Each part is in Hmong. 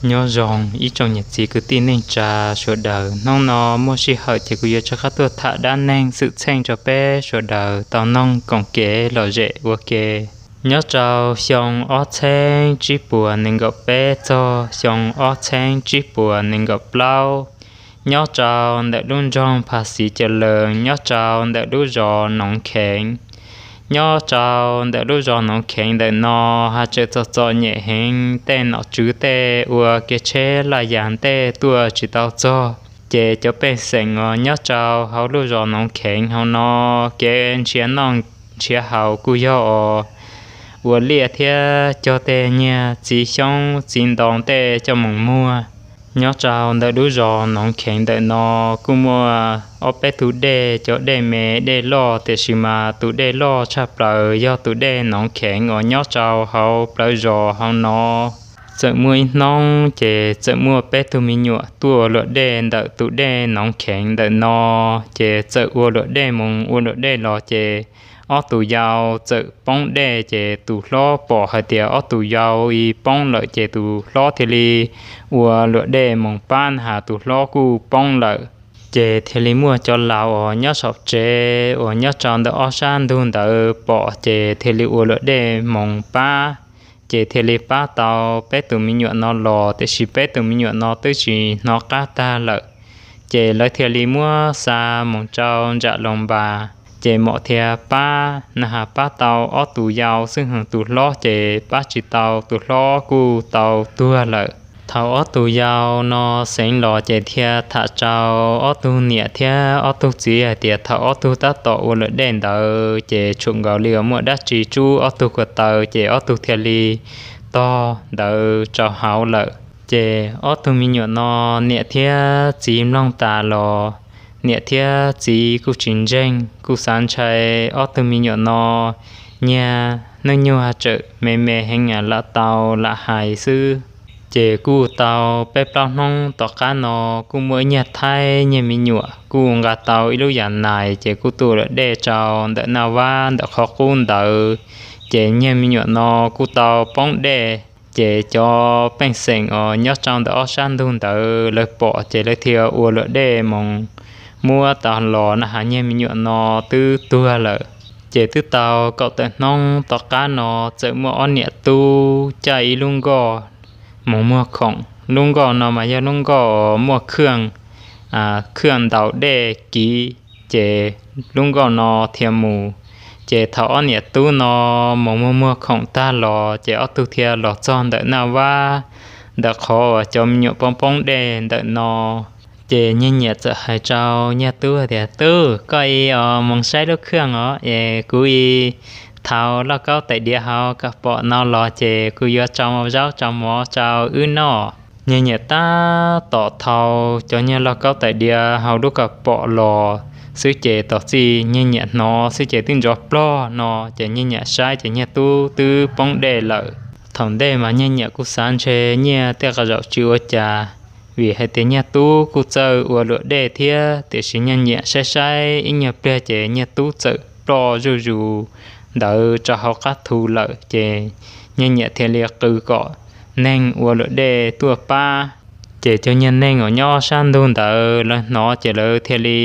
Nyob zoo ib tsoom niam txiv kwv tij neej tsa sawv daws, hnub no muaj sij hawm ces kuv yuav rov qab tuaj tham dab neeg xwm txheej rau peb sawv daws tau noog koom kev lom zem ua ke. Nyob rau xyoo ob txheeb tsib puas nees nkaum peb txog xyoo ob txheeb tsib puas nees nkaum plaub, nyob rau ntawm lub nroog Pha Xiv Cawm Lees, nyob rau ntawm lub zos Noov Kheev. Nyob rau ntawm lub zos Noov Kheev ntawm no, haj tseem txom txom nyem heev, tej nom tswv tej ua kev tsheb laj yas ntej tuaj tsis tau txog, ces cov pej xeem uas nyob rau hauv lub zos Noov Kheev hauv no, kev nrhiav noj nrhiav haus kuj yog os, ua liaj thiab cog tej niag txiv xyoob txiv ntoo tej coj mus muag. Nyob rau ntawm lub zos Noov Kheev ntawm no kuj muaj ob peb tus dej, cov dej me dej loj, tiam sis mas tus dej loj tshaj plaws yog tus dej Noov Kheev uas nyob rau hauv plawv zos hauv no. Txawm muaj ib hnub ces txawm muaj peb tug me nyuam tuaj luam dej ntawm tus dej Noov Kheev ntawm no, ces txawm ua luam dej mus ua luam dej los ces ob tug yau txawm poob dej, ces tus hlob pom hais tias ob tug yau poob lawm ces tus hlob thiaj li ua luam dej mus pab, na has tus hlob kuj poob lawm. Ces thiaj li muaj cov laus uas nyob saum tsev uas nyob rau ntawm ob sab ntug ntawd pom, ces thiaj li ua luam dej mus pab, ces thiaj li pab tau peb tus me nyuam no los, tiam sis peb tus me nyuam no twb tsis hnov qab tag lawm. Ces lawv thiaj li muab xa mus rau nram Loos Npas, ces mam thiaj pab, na has pab tau ob tug yau xwb, tus hlob ces pab tsis tau, tus hlob kuj tau tuag lawm. Thaum ob tug yau no xeev los ces thiaj tham rau ob tug niam thiab ob tug txiv hais tias thaum ob tug tab tom ua luam dej ntawd ces tshuam nkaus li uas muaj dab tsi rub ob tug ko taw, ces ob tug thiaj li tog ntawd rau hauv lawm. Ces ob tug me nyuam no niam thiab txiv mloog tas los niam thiab txiv kuj tsis ntseeg, kuj xav ntshai ob tug me nyuam no nyiag hnub nyoog haj tseem me me heev, lam tau lam hais xwb. Ces kuj tau peb plaub hnub tom qab no kuj muaj ib niag thaib niag me nyuam kuj nqa tau ib lub yam nais, ces kuj tuaj luam dej rau ntawm Naj Vab ntawm qhov qub ntawd. Ces niag me nyuam no kuj tau poob dej, ces cov pej xeem uas nyob rau ntawm ob sab ntug ntawd lawv pom, ces lawv thiaj ua luam dej mus muab tau los, na has niag me nyuam no twb tuag lawm. Ces twb tau kaum tawm hnub tom qab no txawm muaj ob niam tub caij ib lub nkoj mus muag khoom. Lub nkoj no mas yog lub nkoj muaj khaj, khaj ntaus dej kiv, ces lub nkoj no thiaj mus. Ces thaum ob niam tub no mus muag muag khoom tag los ces ob tug thiaj los txog ntawm Naj Vab ntawm qhov uas cov me nyuam poob poob dej ntawm no. Ces niag niam txawm hais rau niag tub tias, Tub, koj ib os mus saib lub khaj os, es kuv ib thauj lauj kaub tais diav hauv kab pom no los ces kuv yuav tso zaub tso mov rau wb noj. Niag niam tab tom thauj cov niag lauj kaub tais diav hauv lub kab pom los xwb ces tom txij niag niam hnov xwb ces twb ntsov plog no, ces niag niam saib ces niag tub twb poob dej lawm. Thaum ntej mas niag niam kuj xav ntshe niag tej qhov zaum tsis ua cas, vim hais tias niag tub kuj txawj ua luam dej thiab, tiam sis niag niam saib saib ib nyuag pliag ces niag tub txawm ploj zuj zus ntawd rau hauv qab thu lawm. Ces niag niam thiaj li qw kom neeg ua luam dej tuaj pab. Ces cov niag neeg uas nyob sab ntug ntawd lawv hnov ces lawv thiaj li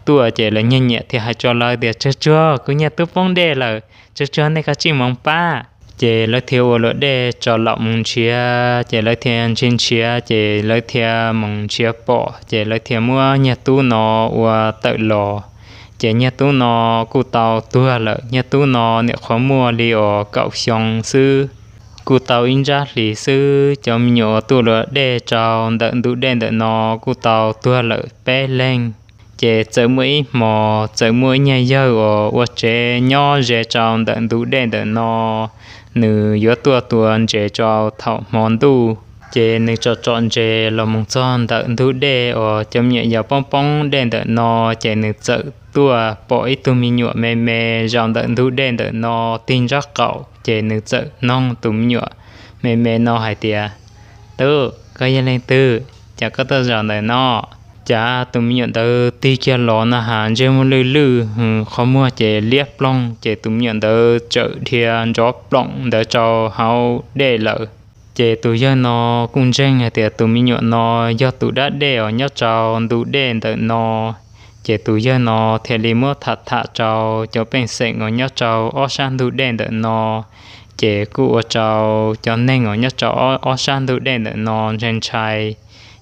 tuaj, ces lawv niag niam thiaj hais rau lawv tias, Tsuag tsuag, kuv niag tub poob dej lawm, tsuag tsuag nej kav tsij mus pab. Ces lawv thiaj ua luam dej tso laum mus nrhiav, ces lawv thiaj nrhiav nrhiav ces lawv thiaj mus nrhiav pom, ces lawv thiaj muab niag tub no ua tawm los. Ces niag tub no kuj tau tuag lawm. Niag tub no niam qhuav muaj li uas kaum xyoo xwb, kuj tau ib ntsab hlis xwb. Cov me nyuam uas tuaj luam dej rau ntawm ntug dej ntawm no kuj tau tuag lawm peb leeg. Ces txawm muaj ib hmos txawm muaj ib niag yawg uas ua tsev nyob ze rau ntawm ntug dej ntawm no, nws yuav tuaj tua ntses rau thaum hmo ntuj. Ces nws tsom tsom ntses los mus txog ntawm ntug dej uas cov me nyuam yaus poob poob dej ntawm no, ces nws txawm tuaj pom ib tug me nyuam me me zaum ntawm ntug dej ntawm no tig ntsab qaum. Ces nws txawm noog tus me nyuam me me no hais tias, Tub, koj yog leej twg? Cas koj tuaj zaum ntawm no? Cas tus me nyuam ntawd tig kiag los no has ntsej muag lwj lwj, qhov muag ces liab ploog, ces tus me nyuam ntawd txawm dhia nrov ploom ntawd rau hauv dej lawm. Ces tus yawg no kuj ntseeg hais tias tus me nyuam no yog tus dab dej uas nyob rau ntu dej ntawm no. Ces tus yawg no thiaj li muab tham tham rau cov pej xeem uas nyob rau ob sab ntug dej ntawm no. Ces kuj ua rau cov neeg uas nyob rau ob sab ntug dej ntawm no ntshai ntshai.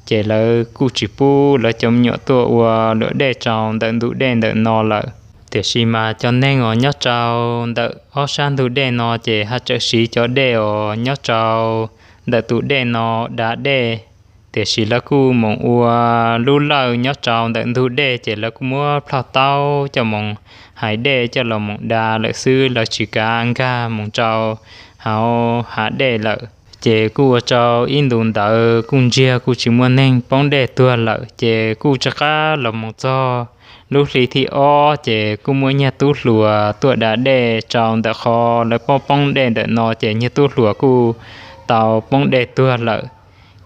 Ces lawv kuj tsis pub lawv cov me nyuam tuaj ua luam dej rau ntawm ntu dej ntawm no lawm. Tiam sis mas cov neeg uas nyob rau ntawm ob sab ntug dej no ces haj tseem siv cov dej uas nyob rau ntawm tus dej no da dej. Tiam sis lawv kuj mus ua lub lawj nyob rau ntawm ntug dej, ces lawv kuj muab plhaub taub coj mus hais dej coj los mus da lawm xwb, lawv tsis kav nkag mus rau hauv hav dej lawm. Ces kuj ua rau ib ntus ntawd kuj ntsiag kuj tsis muaj neeg poob dej tuag lawm, ces kuj rov qab los mus txog lub hli thib ob, ces kuj muaj nyiag tub hluas tuaj da dej rau ntawm qhov lawv poob poob dej ntawm no, ces nyiag tub hluas kuj tau poob dej tuag lawm.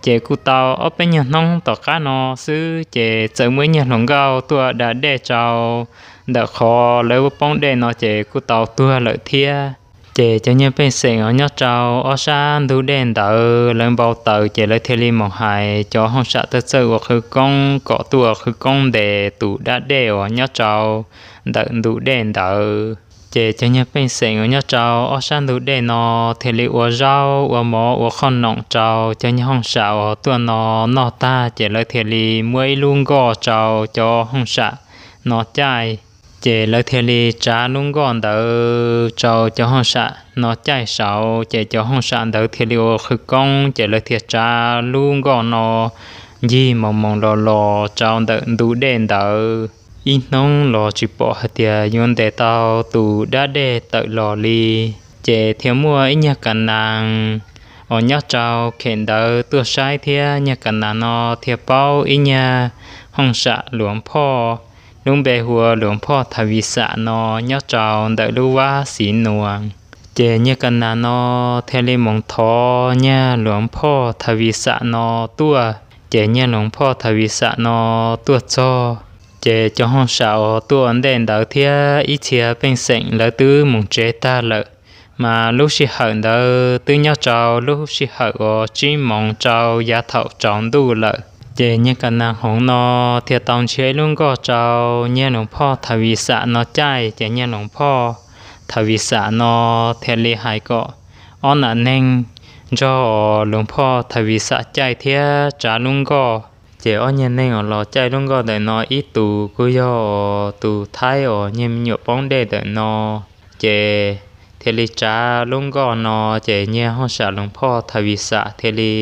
Ces kuj tau ob peb nyuag hnub tom qab no xwb, ces txawm muaj ib nyuag hluas nkauj tuaj da dej rau ntawm qhov lawv poob dej no, ces kuj tau tuag lawm thiab. Ces cov nyiag pej xeem uas nyob rau ob sab ntug dej ntawd lawv npau taws, ces lawv thiaj li mus hais cov hooj sam thawj txawj ua qhwv koob kom tuaj ua qhwv koob ntes tus dab dej uas nyob rau ntawm ntu dej ntawd. Ces cov nyiag pej xeem uas nyob rau ob sab ntug dej no thiaj li ua zaub ua mov ua qhov noom rau cov nyiag hooj sam uas tuaj no noj tag, ces lawv thiaj li muab ib lub nkoj rau cov hooj sam no caij. Ces lawv thiaj li tsav lub nkoj ntawd rau cov hooj sam no caij saud, ces cov hooj sam ntawd thiaj li ua qhwv koob, ces lawv thiaj tsav lub nkoj no ncig moos moos los los rau ntawm ntu dej ntawd. Ib hnub los tsis pom hais tias yuav ntes tau tus dab dej tawm los li. Ces thiaj muaj ib nyuag ka nas uas nyob rau khem ntawd tuaj saib thiab, nyuag ka nas no thiaj paub ib nyuag hooj sam luas phoj, lub npe hu ua luas phoj Thavis Xam no nyob rau ntawm lub vaj Xiv Nuas. Ces nyuag ka nas no thiaj li mus thov nyuag luas phoj Thavis Xam no tuaj. Ces nyuag luas phoj Thavis Xam no tuaj txog, ces cov hooj sam uas tuaj ua ntej ntawd thiab ib txhia pej xeem lawv twb mus tsev tag lawm. Mas lub sij hawm ntawd twb nyob rau lub sij hawm uas tsib moos rau yav thaum tsaus ntuj lawm. Ces nyuag ka nas hloov no thiaj tau nrhiav ib lub nkoj rau nyuag luas phoj Thavis Xam no caij, ces nyuag luas phoj Thavis Xam no thiaj li hais kom ob nam neeg nrog luas phoj Thavis Xam caij thiab tsav lub nkoj. Ces ob nyuag neeg uas los caij lub nkoj ntawm no ib tus kuj yog tus Thaib uas nyuag me nyuam poob dej ntawm no. Ces thiaj li tsav lub nkoj no, ces nyuag hooj sam luas phoj Thavis Xam thiaj li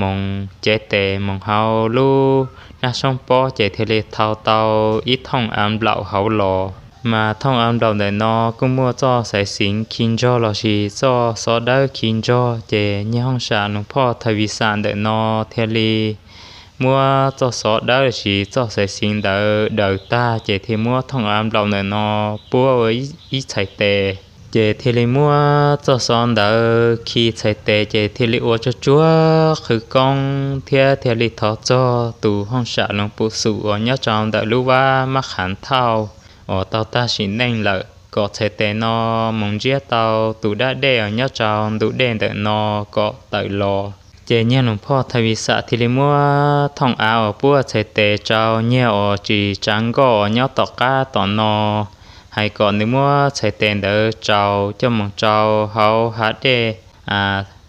mus cev tes mus hauv lub hnab soob pob, ces thiaj li thau tau ib thooj av nplaum hauv los. Mas thooj av nplaum ntawm no kuj muaj txoj xaiv xiv khi nrog lossis txoj xov dawb khi nrog, ces nyuag hooj sam luas phoj Thavis Xam ntawm no thiaj li muab txoj xov dawb lossis txoj xaiv xiv ntawd daws tag, ces thiaj muab thooj av nplaum ntawm no puab ua ib txhais tes. Ces thiaj li muab txoj xov ntawd khi txhais tes, ces thiaj li ua tsuag tsuag qhwv koob thiab thiaj li thov txog tus hooj sam luas Pum Xum uas nyob rau ntawm lub vaj Mab Qhav Thauj uas tau tag sim neej lawm, kom txhais tes no mus ntsiab tau tus dab dej uas nyob rau ntu dej ntawm no kom tawm los. Ces nyuag luas phoj Thavis Xam thiaj li muab thooj av uas puab txhais tes rau nyuag uas tsis tsav nkoj uas nyob tom qab tom no, hais kom nws muab txhais tes ntawd rau coj mus rau hauv hav dej,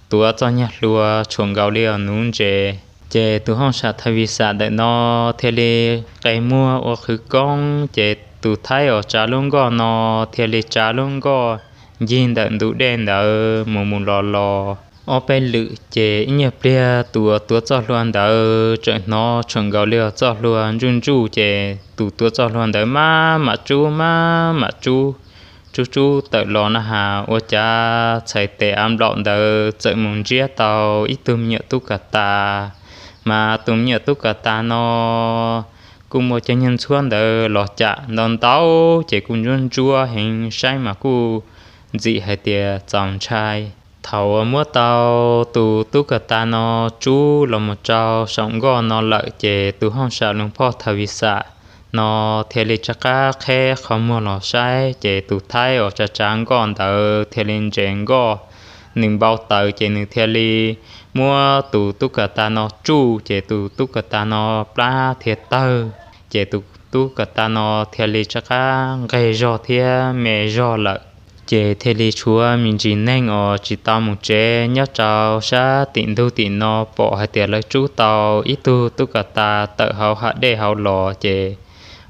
tuav txoj nyuag hlua tshuam nkaus li uas nuv ntses. Ces tus hooj sam Thavis Xam ntawm no thiaj li qe muag ua qhwv koob, ces tus Thaib uas tsav lub nkoj no thiaj li tsav lub nkoj ncig ntawm ntu dej ntawd mus mus los los ob peb lwm, ces ib nyuag pliag tus uas tuav txoj hlua ntawd tseem hnov tshuam nkaus li uas txoj hlua ntsuj ntsuj, ces tus tuav txoj hlua ntawd maj mam tsub maj mam tsub, tsub tsub tawm los na has ua cas txhais tes av nplaum ntawd txawm mus ntsiab tau ib tug me nyuam tub kas tas. Mas tus me nyuam tub kas tas no kuj muaj cov nyuag ntxhuab ntawd los cam ntau ntau, ces kuj ntsuab ntsuab heev, saib mas kuj ntxim hais tias txaus ntshai. Thaum uas muab tau tus tub kas tas no tsub los mus rau saum nkoj no lawm, ces tus hooj sam luas phoj Thavis Xam no thiaj li rov qab qheb qhov muag los saib, ces tus Thaib uas tsav tsav nkoj ntawd thiaj li ntses nkoj nws npau taws ces nws thiaj li muab tus tub kas tas no tsuj, ces tus tub kas tas no plab thiaj tawg, ces tus tub kas tas no thiaj li rov qab nqeg zog thiab me zog lawm. Ces thiaj li tshuav me ntsis neeg uas tsis tau mus tsev nyob rau sab tim ntug tim no pom hais tias lawv rub tau ib tug tub kas tas tawm hauv hav dej hauv los, ces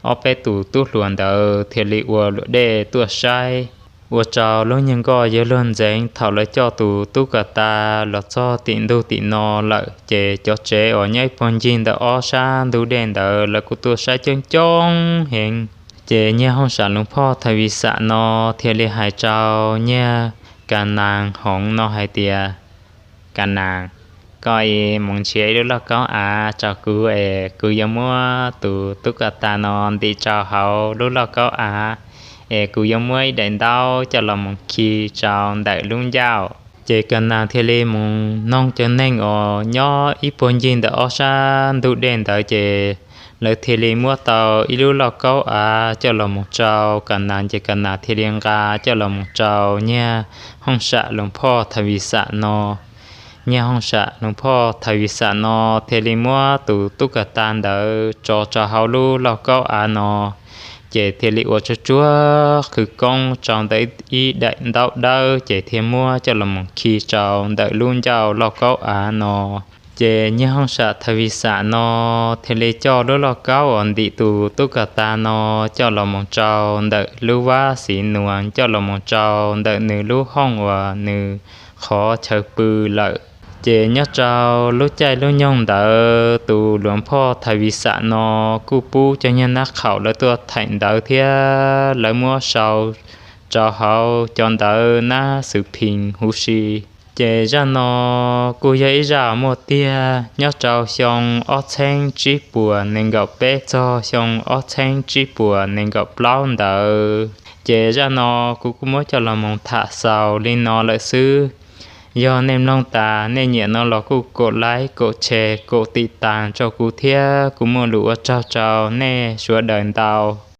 ob peb tus tub hluas ntawd thiaj li ua luam dej tuaj saib. Ua rau lub nyuag nkoj yuav luag ntxeev thaum lawv coj tus tub kas tas los txog tim ntug tim no lawm, ces cov tsev uas nyob ib puag ncig ntawm ob sab ntug dej ntawd lawv kuj tuaj saib coob coob heev. Ces Nyiaj Hooj Sam Luas Phoj Thas Vis Xam no thiaj li hais rau Nyiaj Kas Nas Hoov no hais tias, Kas Nas, koj mus nrhiav ib lub lauj kaub av rau kuv es kuv yuav muab tus tub kas tas no ntim rau hauv lub lauj kaub av, es kuv yuav muab ib daim ntaub coj los mus khi rau ntawm lub ncauj. Ces Kas Nas thiaj li mus noog cov neeg uas nyob ib puag ncig ntawm ob sab ntug dej ntawd, ces lawv thiaj li muab tau ib lub lauj kaub av coj los mus rau Kas Nas, ces Kas Nas thiaj li nqa coj los mus rau Nyiaj Hooj Sam Luas Phoj Thas Vis Xam no. Nyiaj Hooj Sam Luas Phoj Thas Vis Xam no thiaj li muab tus tub kas tas ntawd tso rau hauv lub lauj kaub av no, ces thiaj li ua tsuag tsuag qhwv koob rau ntawm ib daim ntaub dawb, ces thiaj muab coj los mus khi rau ntawm lub ncauj lauj kaub av no. Ces Nyiaj Hooj Sam Thas Vis Xam no thiaj li coj lub lauj kaub uas ntim tus tub kas tas no coj los mus rau ntawm lub vaj Xiv Nuas, coj los mus rau ntawm nws lub hooj uas nws qhov chaw pw lawm. Ces nyob rau lub caij lub nyoog ntawd, tus Luas Phoj Thas Vis Xam no kuj pub cov nyuag nab qhaum lawv tuaj theem ntawv thiab lawv muab sau rau hauv cov ntawv nab xwm phim huv si. Ces zaj no kuj yog ib zaj muaj tiag nyob rau xyoo ob txheeb tsib puas nees nkaum peb txog xyoo ob txheeb tsib puas nees nkaum plaub ntawd. Ces zaj no kuv kuj muab coj los mus tham xaus li no lawm xwb. Yog nej mloog tas nej nyiam no los kuj kaum like, kaum share, kaum tim tas rau kuv thiab, kuv muaj lus ua tsaug rau nej sawv daws ntau.